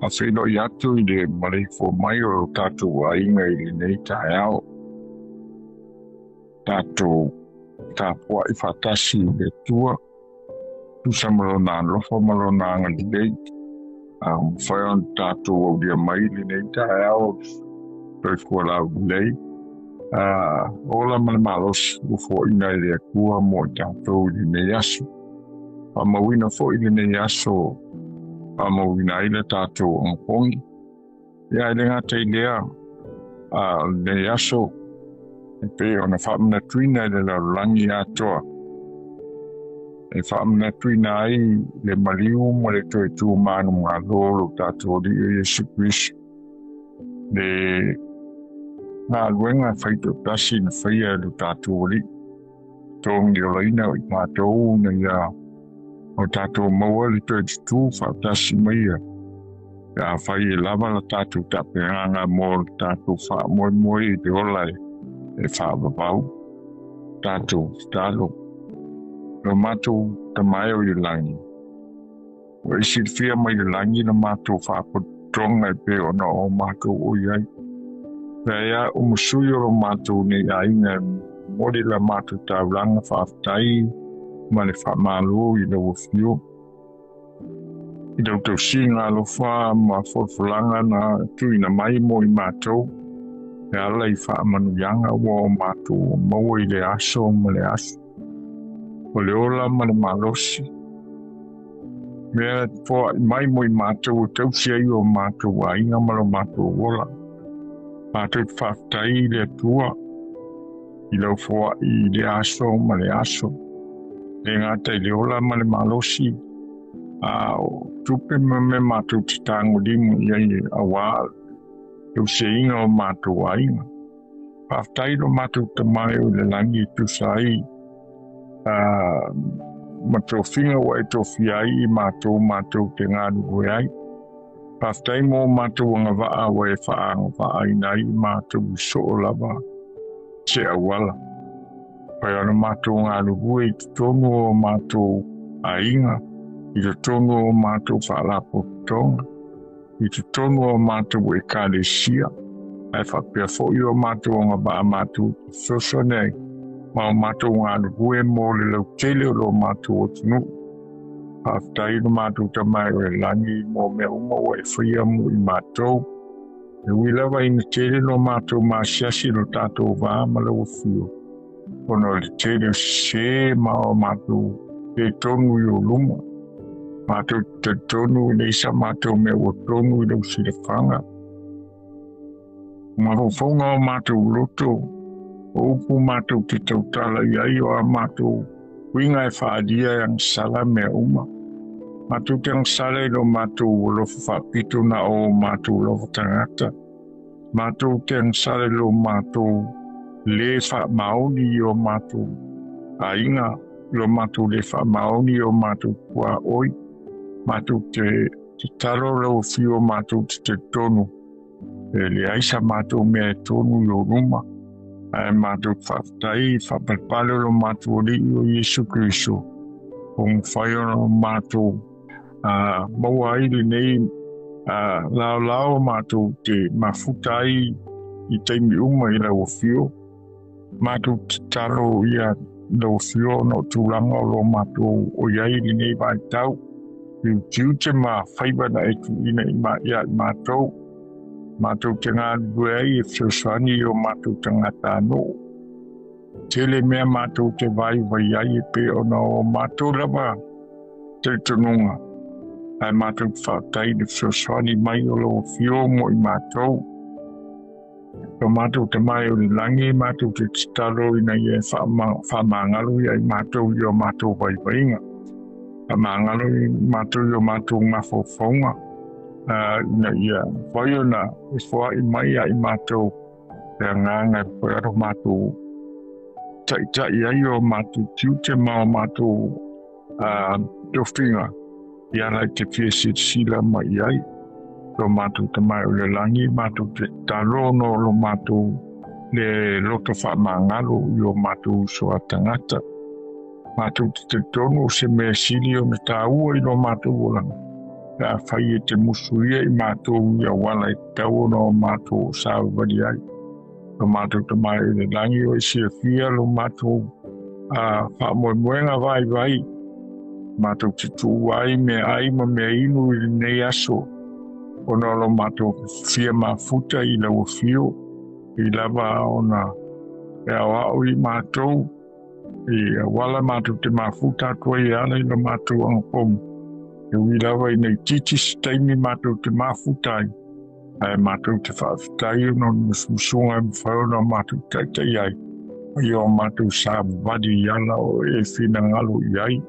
Faafeiloai atu i le maleifua mai o lo tatou aiga i lenei taeao. Tatou tapuai faatasi i le Atua, tusa ma lona alofa ma lona agalelei. A mafai ona tatou aulia mai lenei taeao soifua laulelei. Ola ma le malosi ua foaiina e le Atua mo i tatou i lenei aso. Faamauina foi lenei aso, faamauina ai le tatou ogopogi. Ia e le gata i lea, o lenei aso e pei ona faamanatuina i le lalolagi atoa, e faamanatuina ai le maliu ma le toe tu manumalo o lo tatou Alii o Iesu Keriso, le galuega faitoatasi na faia e lo tatou Alii, togiolaina o i matou ina ia o tatou maua le toe tutū faatasi mai ia. Ia fai e lava la tatou tapenaga mo le tatou faamoemoe i le ola e faavavau. Tatou tatalo. Lo matou Tama e o i le lagi, ua e silafia mai le lagi la matou faapotopotoga e pei ona o matou o i ai. Pea o masui o lo matou nei aiga e momoli la matou taulaga faafetai ma le faamalo i lau afio. I lau tausiga alofa ma folafolaga na tuuina mai mo i matou, e ala i faamanuiaga ua o matou maua i le aso ma le aso. O le ola ma le malosi, mea foai mai mo i matou o tausi ai o matou aiga ma lo matou ola. Matou te faafetai i le Atua i lau foai i le aso ma le aso. Le gata i le ola ma le malosi, a o tupe ma mea matou te tagolima i ai auā tausiaiga o matou aiga. Faafetai lo matou Tama e o i le lagi e tusa ai ma tofiga ua e tofia ai i matou matou te galulue ai. Faafetai mo matou agavaa ua e faaagavaaina ai i matou i soo lava se auala. Pai ona matou galulue i totonu o matou aiga, i totonu o matou faalapotopotoga, i totonu o matou ekalesia, ae faapea foi o matou agavaa matou te fesoasoani ai ma o matou galulue mo le lautele o lo matou atunuu. Faafetai lo matou Tama e o i le lagi mo mea uma ua e faia mo i matou. E ui lava ina tele lo matou masiasi lo tatou va ma lau afio, ona o le tele o sesē ma o matou le tonu i ou luma. Matou te talitonu e leai sa matou mea ua tonu i lau silafaga. Mafaufauga o matou loto, o upu matou te tautala i ai o a matou uiga e faaalia e agasala mea uma. Matou te agasala i lo matou alofa faapito na o matou lava tagata. Matou te agasala i lo matou le faamaoni i o matou aiga, lo matou le faamaoni i o matou tuaoi. Matou te tatalo lau afio matou te talitonu e leai sa matou mea e tonu i o luma. Ae matou te faafetai faapalepale o lo matou Alii o Iesu Keriso, ua mafai ona matou maua ai lenei laolao matou te mafuta ai i taimi uma i lau afio. Matou tatalo ia lau afio ona o tulaga o lo matou o i ai i lenei vaitau, i utiute ma faiva na e tuuina ia i matou. Matou te galulue ai e fesoasoani i o matou tagatanuu. Tele mea matou te vaivai ai e pei ona o matou lava talitonuga, ae matou te faafetai i le fesoasoani mai o lau afio mo i matou. Lo matou Tama e o i le lagi, matou te tatalo ina ia e faamagalo ia i matou i o matou vaivaiga. Faamagalo i matou i o matou mafaufauga, ina ia mafai ona e foai mai ia i matou le agaga e mafai ona matou taitai ai o matou tiute ma o matou tofiga i ala i te fia silasila mai i ai. Lo matou Tama e o i le lagi, matou te tatalo ona o lo matou le loto faamagalo i o matou uso a tagata. Matou te talitonu o se mea sili ona taua i lo matou olaga, Pe afai e te musuia i matou i auala e tatau ona o matou savavali ai. Lo matou Tama i le lagi o e silafia lo matou faamoemoega vaivai, matou te tuu ai meaai ma meainu i lenei aso, ona o lo matou fia mafuta i lau afio, i lava ona e aoao i matou, i auala matou te mafuta atu ai e ala i lo matou agafomu. E ui lava ina itiiti se taimi matou te mafuta ai, ae matou te faafetai ona o le musumusuga e mafai ona matou taitai ai, ma ia o matou savavali i ala o e finagalo i ai.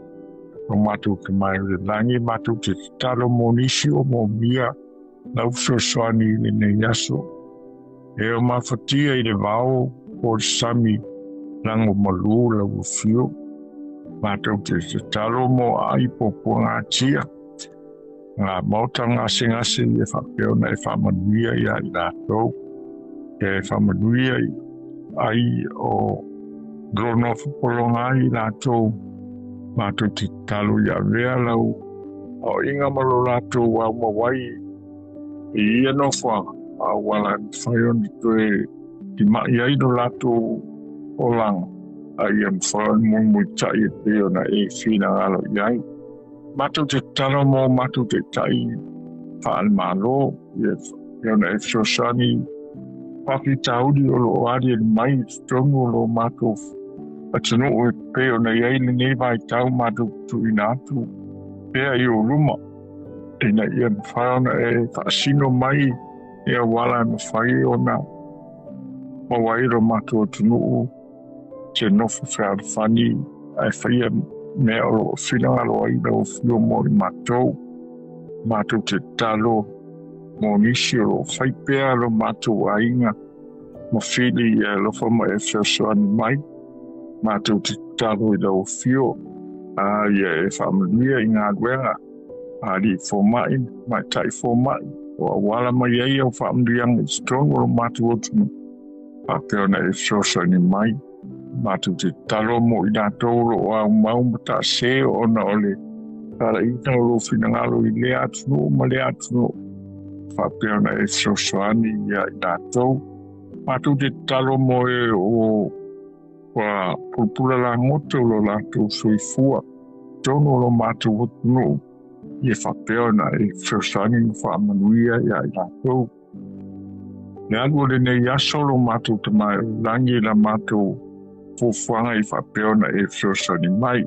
O matou Tama i le lagi, matou te tatalo mo nisi o mōmia lau fesoasoani i lenei aso. E o mafatia i le vao o le sami lago malu lau afio. Matou te tatalo mo aai puapuagatia, ngā maota gasegase ia faapea ona e faamanuia ia i latou, e faamanuia ai o lo nofo pologa ai i latou. Matou te tatalo ia avea lau aoaiga ma lo latou aumau ai i ia nofoaga, a auala e mafai ona toe timai ai lo latou olaga, a ia mafai ona muimuitai e pei ona e finagalo i ai. Matou te tatalo mo matou taitai faale-Malo, ia ona e fesoasoani faafitauli o lo o aliali mai i totonu o lo matou atunuu e pei ona i ai lenei vaitau, matou tuuina atu pea i ou luma, ina ia mafai ona e faasino mai e auala e mafai ona maua ai lo matou atunuu se nofo fealofani ae faia mea o lo o finagalo ai lau afio mo i matou. Matou te tatalo mo nisi o lo o fai pea lo matou aiga ma fili ia alofa ma e fesoasoani mai. Matou te tatalo i lau afio, a ia e faamanuia i galuega a alii fomai, tamaitai fomai, o auala mai ai au faamanuiaga i totonu o lo matou atunuu, faapea ona e fesoasoani mai. Matou te tatalo mo i latou o lo o aumau ma taase ona o le talaiina o lou finagalo i lea atunuu ma lea atunuu, faapea ona e fesoasoani ia i latou. Matou te tatalo mo e o ua pulapula lagoto lo latou soifua totonu o lo matou atunuu, ia faapea ona e fesoasoani ma faamanuia ia i latou. Le alu o lenei aso lo matou Tama i le lagi, la matou fuafuaga i faapea ona e fesoasoani mai.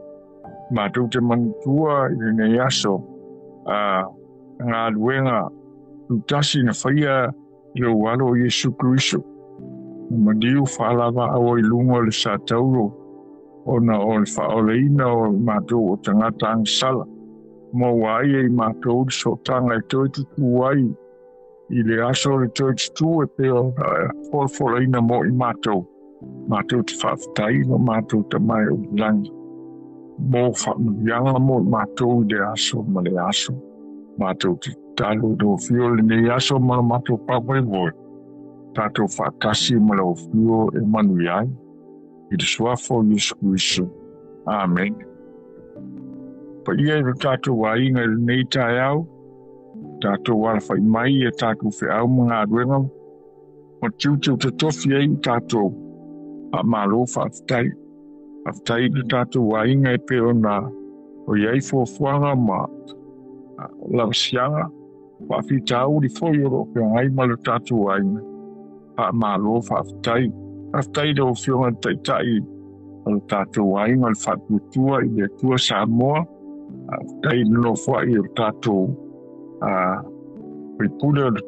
Matou te manatua i lenei aso a galuega tutasi na faia i lou alo o Iesu Keriso, na maliu faalavaau ai luga o le satauro ona o le faaolaina o matou o tagata agasala, maua ai e i matou le sootaga e toe tutū ai i le aso o le toe tutū e pei ona folafolaina mo i matou. Matou te faafetai lo matou Tama i le lagi mo faamanuiaga mo i matou i le aso ma le aso. Matou te tatalo i lau afio i lenei aso ma lo matou faamoemoe, tatou faatasi ma lau afio e manuia ai. I le suafa o Iesu Keriso. Amen. Paia i lo tatou aiga i lenei taeao, tatou alafai mai ia tatou feau ma galuega ma tiute o totofi ai i tatou. Faamalo faafetai. Faafetai i lo tatou aiga e pei ona o i ai fuafuaga ma lavasiaga faafitauli foi o lo o feagai ma lo tatou aiga. Faamalo faafetai. Faafetai i lau Afioga i le Taitai o lo tatou aiga o le Faatuatua i le Atua Samoa. Faafetai i le nofoai o le tatou faipule o le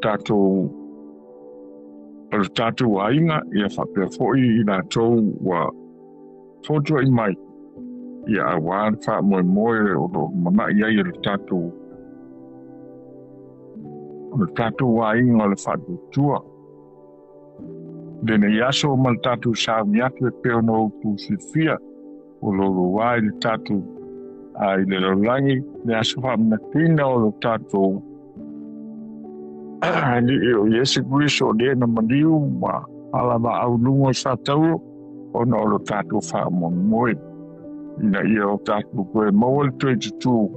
tatou aiga, ia faapea foi i latou ua fotuai mai ia aua le faamoemoe o lo o manai ai o le tatou aiga o le Faatuatua. Lenei aso ma le tatou sauni atu e pei ona outou silafia o loloa i le tatou i le lalolagi le aso faamanatuina o lo tatou alii o Iesu Keriso o lea na maliu ma alavaau luga o satauro ona o lo tatou faamoemoe, ina ia o tatou toe maua le toe tutū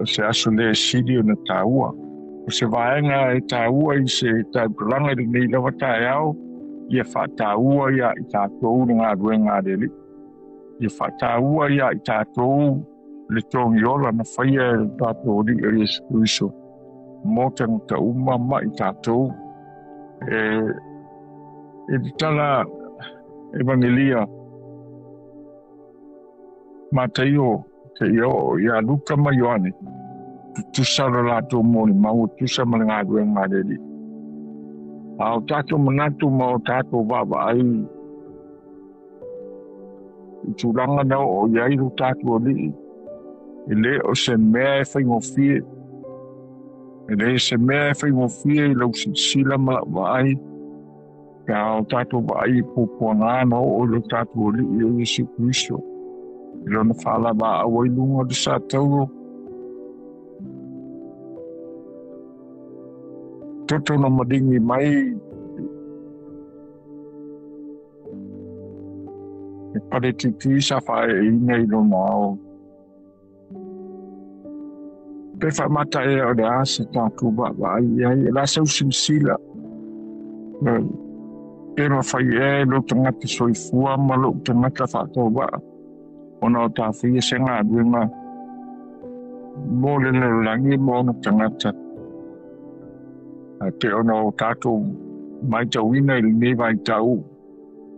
O se aso lea e sili ona taua. O se vaega e taua i se tautalaga i lenei lava taeao, ia faataua ia i tatou le galuega a le Alii. Ia faataua ia i tatou le togiola na faia e le tatou Alii o Iesu Keriso mo tagata uma ma i tatou. E te tala Evangelia Mataio seia oo ia Luka ma Ioane, tutusa lo latou molimau, tutusa ma le galuega a le Alii. A o tatou manatu ma o tatou vaavaai i tulaga na oo i ai lo tatou Alii, e le o se mea e faigofie. E le se mea e faigofie i lau silasila ma lau vaai, pe a o tatou vaai i puapuaga na oo i lo tatou Alii o Iesu Keriso, i lona faalavaau ai luga o le satauro. Toto na maligi mai e pale tuitui sa faaeeina i lona ao. Pe faamata ea o le a se tatou vaavaai i ai, e le a sau silasila. Pe mafai ea e lou tagata soifua ma lou tagata faatauvaa ona o tafaia se galuega mo le lalolagi ma ona tagata. Ae pei ona o tatou matauina i lenei vaitau,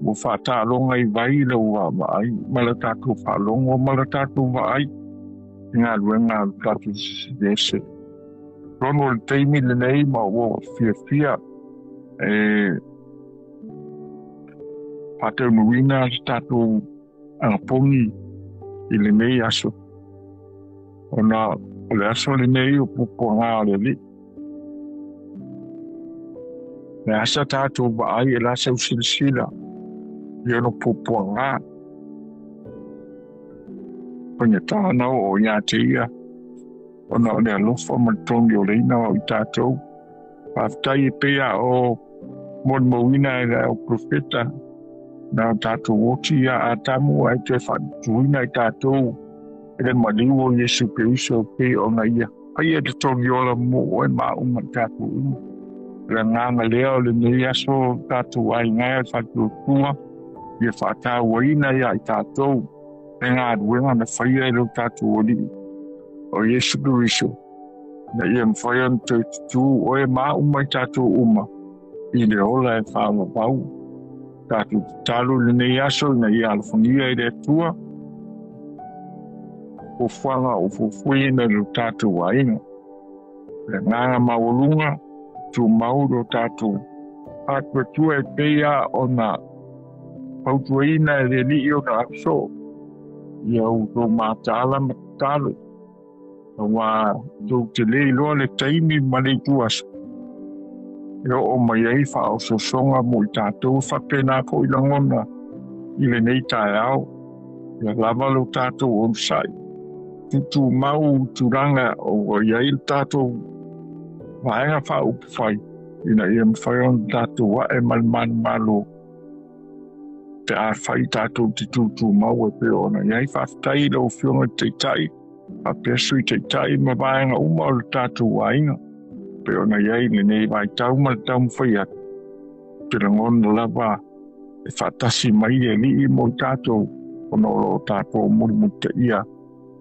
ua faataaloga i vai lau vaavaai ma le tatou faalogo ma le tatou vaai i galuega a le tatou Sisilese. Lono o le taimi lenei ma ua fiafia e faataunuuina le tatou agapogi i lenei aso, ona o le aso lenei o puapuaga o le Alii. Le asa tatou vaai e la sau silasila i ona puapuaga faigata na oo ia te ia, ona o le alofa ma le togi o leina o i tatou. Faafetai e pei a o molimauina e le au profeta na o tatou oti ia Atamu ae toe faatutuina i tatou e le maliu o Iesu Keriso pei ona ia faia le togi ola mo oe ma au ma i tatou uma. Le agaga lea o lenei aso tatou aiga e faatuatua ia faatauaina ia i tatou le galuega na faia e lo tatou Alii o Iesu Keriso, na ia mafai ona toe tutū oe ma au ma i tatou uma i le ola e faavavau. Tatou tatalo i lenei aso ina ia alofagia i le Atua fuafuaga o fuafuaina i lo tatou aiga. Le agaga maualuga tumau lo tatou faatuatua e pei a ona fautuaina e le Alii ona aso ia outou mataala ma tatalo, aua tou te le iloa le taimi ma le itu aso e oo mai ai faaosoosoga mo i tatou. Faapena foi lagona i lenei taeao, ia lava lo tatou onosai, tutumau tulaga o i ai le tatou vaega faaupufai ina ia mafai ona tatou ae ma le manumalo pe a fai tatou te tutumau e pei ona i ai. Faafetai i lau Afioga i le Taitai, faapea Sui Taitai ma vaega uma o le tatou aiga pei ona i ai lenei vaitau ma le taumafai atu. Te lagona lava e faatasi mai le Alii mo i tatou, ona o lo o tatou mulimulitaia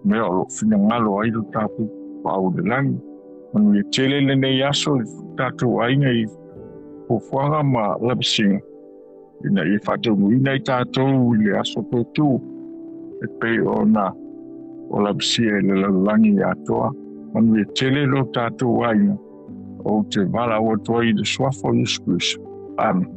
mea o lo o finagalo ai lo tatou Tapaau i le lagi. Manuia tele lenei aso i tatou aiga i fuafuaga ma lavasiga, ina ia faataunuuina i tatou i le aso toetū e pei ona o lavasia i le lalolagi atoa. Manuia tele lo tatou aiga, ou te valaau atu ai i le suafa o Iesu Keriso. Amen.